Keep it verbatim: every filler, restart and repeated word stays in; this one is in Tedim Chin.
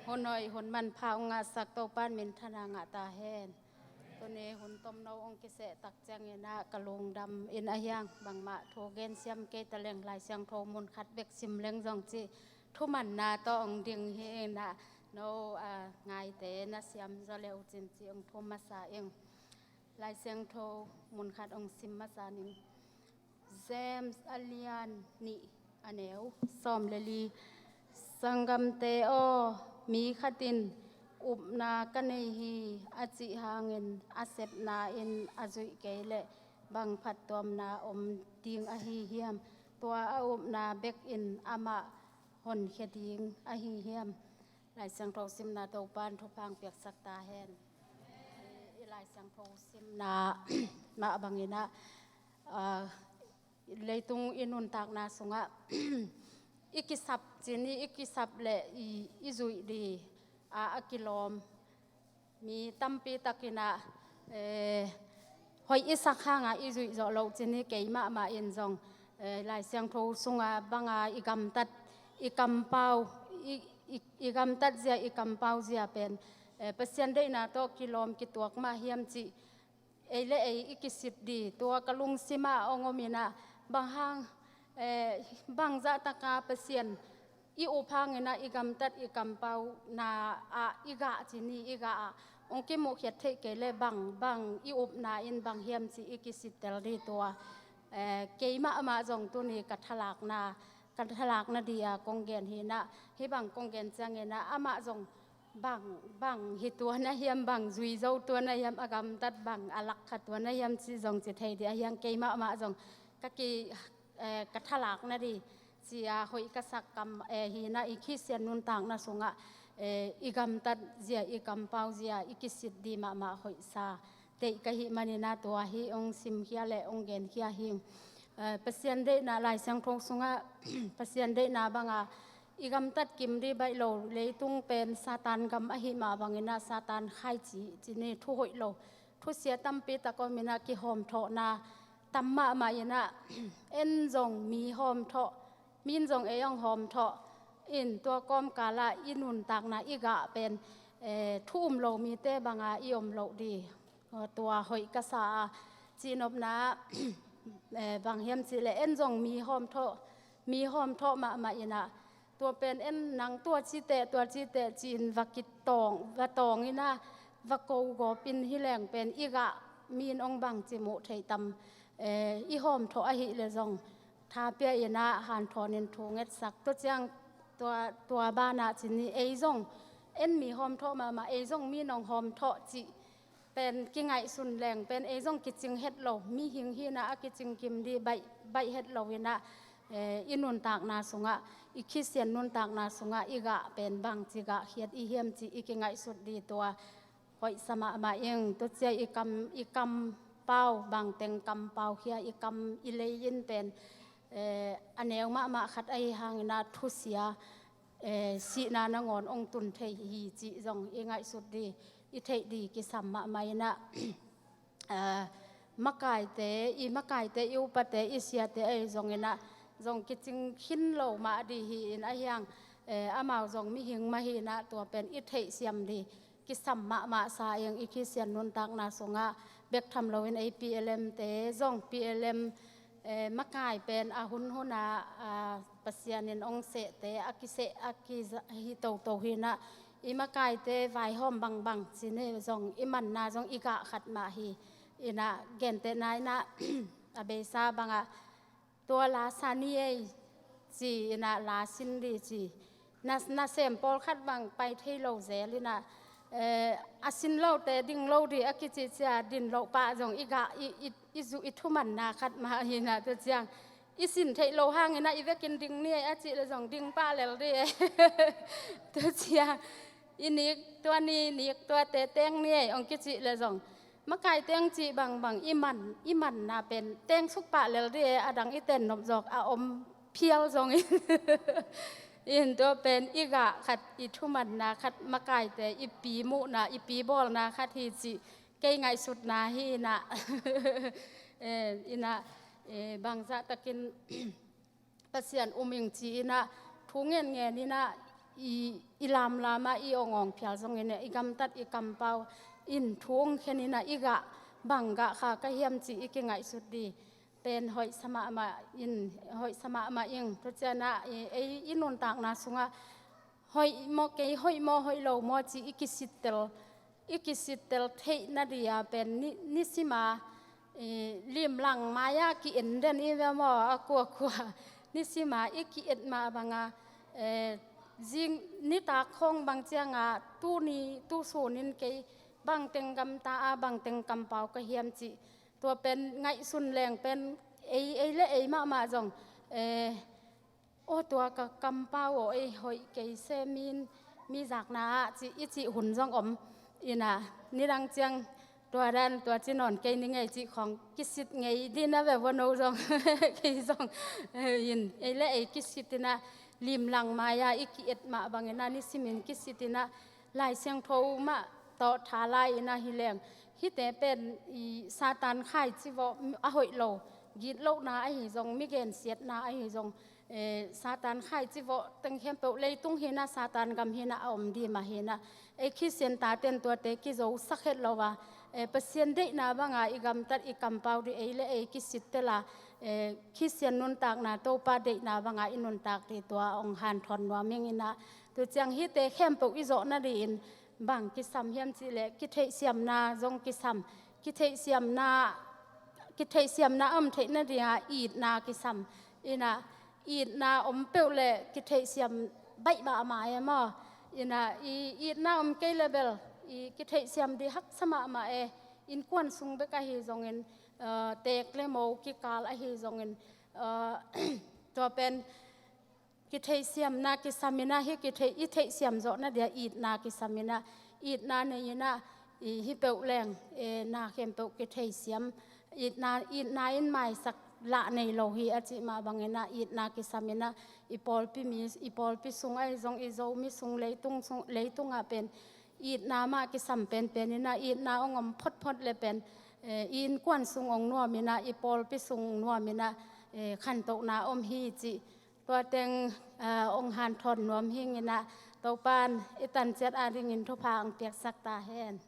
Hun hoih hun manpha hong ngahsak Topa'n minthanna ngah ta hen. Tuni hun tomno hong kiseh tak ciangin ah ka lungdam in a hiang, bangmah thu gensiam kei ta leng Lai Siangtho mun khat bek sim leng zong ci thumanna tawh hong ding hi in ah, no, a, ngaite na siam zaw le uh cin ci hong thum masa ing. Lai Siangtho mun khat hong sim masa ning. James a lian nih a neu sawm le li. Sanggamte aw, mi khat in upna ka nei hi a cih hangin a sepna in a zuih kei leh bang phattuamna om ding ahi hiam? Tua a upna bek in amah honkhia ding ahi hiam? Lai Siangtho simna Topa'n thupha hong piaksak ta hen. I Lai Siangtho simna mah bangin ah, ah, leitung i nuntakna sungah i kisap cin hi, i kisap le i, i zuih di a, a kilawm mi tampi takin ah, eh, hoih i sak hangah i zuih zawh loh cin hi. Kei mahmah in zong, eh, Lai Siangtho sunga banga i gamtat, i kampau, i, i, i gamtat zia, i kampau zia pen, eh, Pasian deihna tawh kilawm kituak mah hiam cih ei le ei i kisit di, tua ka lungsimah hong om in ah, bang hang, eh, bang zahtaka Pasian i up hangin ah i gamtat i kampauna ah i gah cin hi, i gah ah hong kimuhkhiat theih kei leh bang, bang i upna in bang hiam cih i kisittel di tua. Eh, kei mahmah zong tuni ka thalakna, ka thalakna di a kong gen hi in ah, hih bang kong gen ciangin ah amah zong bang, bang hi tuan a hiam, bang zui zo tuan a hiam, a gamtat bang a lakkha tuan a hiam cih zong ci thei di a hiang, kei mahmah zong ka ki, eh, ka thalakna di cia hoih ka sak kam, eh, hi in ah i Khristian nuntakna sungah, eh, i gamtat zia, i kampau zia i kisit di mahmah hoihsa teih ka hih manin ah tua hi hong simkhia le hong genkhia hi. Eh, Pasian deihna, Lai Siangtho sungah Pasian deihna banga i gamtat kim di baih lo, leitung pen Satan gam ahi mah bangin ah Satan khaici cin hi, thu hoih lo, thusia tampi tak om in ah kihawmthawhna tam mahmah in ah, en zong mi hawmthawh, mi in zong ei hong hawmthawh in, tua kawmkal ah i nuntakna i gah pen, eh, thu um lo mite banga i om loh di. Tua hoih ka sa a, cihnopna, eh, bang hiam cih leh en zong mi hawmthawh, mi hawmthawh mahmah in ah, tua pen en nang tua ci teh, tua ci teh ci-in va kitawng, va tawng in ah, va ko gawp in hi leng pen i gah, mi in hong bangci muh theih tam, eh, i hawmthawh ahih leh zong tha pia in ah hanthawn in thu ngetsak. Tua ciang tua, tua banah cin hi, ei zong en mi hawmthawh mahmah, ei zong mi in hong hawmthawh cih pen kingaihsun leng pen ei zong kicing het lo, mihing hi in ah a kicing kim di baih, baih het lo in ah, eh, i nuntakna sungah, i Khristian nuntakna sungah i gah pen bangci gahkhiat i hiam cih i kingaihsut di tua hoihsa mahmah ing. Tua cia i kam, i kampau, bangteng kampau khia, i kam, i lei in pen, eh, a neu mahmah khat ahi hangin ah thusia, eh, sihna nangawn hong tun thei hi cih zong i ngaihsut di, i theih di kisam mahmah in ah, eh, makaite, i makaite, i upate, i siate ahi zongin ah zong kicing khin lo mah di hi in a hiang, eh, amau zong mihing mah hi in ah tua pen i theihsiam di kisam mahmah sa ing. I Khristian nuntakna sungah bek tham loin ei P L M te zong, P L M, eh, makai pen a hunhun ah, ah, Pasian in hong sehte a kiseh, a kiza hi toto hi in ah, i makaite vaihawm bangbang cin hi zong, i manna zong i gah khat mah hi in ah, gentehna in ah, a beisa bangah tua la sa ni ei ci in ah la sin di ci. Na, nasem pawlkhat bang pai thei lo zel in ah, eh, a sin lote ding lo di a kici cia, din loh pah zong i gah, i, i, i zuh, i thumanna khat mah hi in ah, tua ciang i sin theih loh hangin ah i vekin ding ni ei a cih leh zong ding pah lel di ei. Tua ciang i nik tua ni, nik tuate teng ni ei hong kicih leh zong, makai teng cih bangbang i man, i manna pen teng suk pah lel di ei, a dang i ten nop zawk a om phial zongin. In tua pen i gah khat, i thumanna khat, makaite i pi muhna, i pi bawlna khat hi cih kei ngaihsutna hi in ah. Eh, in ah, eh, bangzah takin Pasian um ing ci in ah, thu ngenngen in ah, i, i lamlam a i awngawng phial zongin i gamtat i kampau in thu hong khen in a i gah bang gah kha ka hiam cih i kingaihsut ding pen hoih sa mahmah in, hoih sa mahmah ing. Tua ciangin a, i, ei i nuntakna sungah hoih maw, kei hoih maw, hoih lo maw cih i kisittel, i kisittel theih nading a pen ni, nisim a, i, limlang mai-ah ki-en den i ve maw, a kuakua. Nisim a i ki-et mah bang a, eh, zing nitak khawng bang ciang a, tuni, tu sunin kei bangteng gamta a, bangteng kampau ka hiam cih. Tua pen ngaihsun leng pen ei, ei le ei mahmah zong, eh, aw, tua ka kampau aw, ei hoih kei se, mi, mi zakna ah cih, i cih hun zong om in a, nidang ciang tua dan, tua ci nawn kei ning ei cih khawng kisit ngei ding a ve vo, no zong, kei zong, eh, in, ei le ei kisit in a, limlang mai-ah i ki-et mah bangin a, nisimin kisit in a, Lai Siangtho mah tawh tha lai in a hi leng, hihte pen i Satan khaici vawh, a hoih lo, gitlohna ahi zong, mi gensiatna ahi zong, eh, Satan khaici vawh teng khempeuh leitung hi in a, Satan gam hi in a, a om ding mah hi in a, ei Khristian taten tuate kizosak het lo a, eh, Pasian deihna bang a i gamtat i kampau ding, ei le ei kisittel a, eh, Khristian nuntakna Topa deihna bang a i nuntak ding, tua hong hanthawn nuam ing in a. Tua ciang hihte khempeuh i zawh nadingin bang kisam hiam cih leh, kitheihsiamna zong kisam. Kitheihsiamna, kitheihsiamna a om theih nading a itna kisam in a, itna om peuh leh kitheihsiam baih mahmah e maw. In a, i itna om kei leh bel, i kitheihsiam ding haksa mahmah e. Innkuan sung bek ahi zongin, eh, teek le mo kikal ahi zongin, eh, tua pen kitheihsiamna kisam in a, hih kitheih, i theihsiam zawh nading a itna kisam in a, itna nei in a, i hih peuh leng, eh, na khempeuh kitheihsiam, itna, itna in maisak lah nei lo hi a cih mah bangin a, itna kisam in a, i pawlpi mi, i pawlpi sung ahi zong, i Zomi sung, leitung sung, leitung ah pen itna mah kisam penpen in a, itna hong om photphot leh pen, eh, i innkuan sung hong nuam in a, i pawlpi sung nuam in a, eh, khantohna om hi cih. Tua teng, eh, hong hanthawn nuam hi ing in a, Topa'n i tanciat adingin thupha hong piaksak ta hen.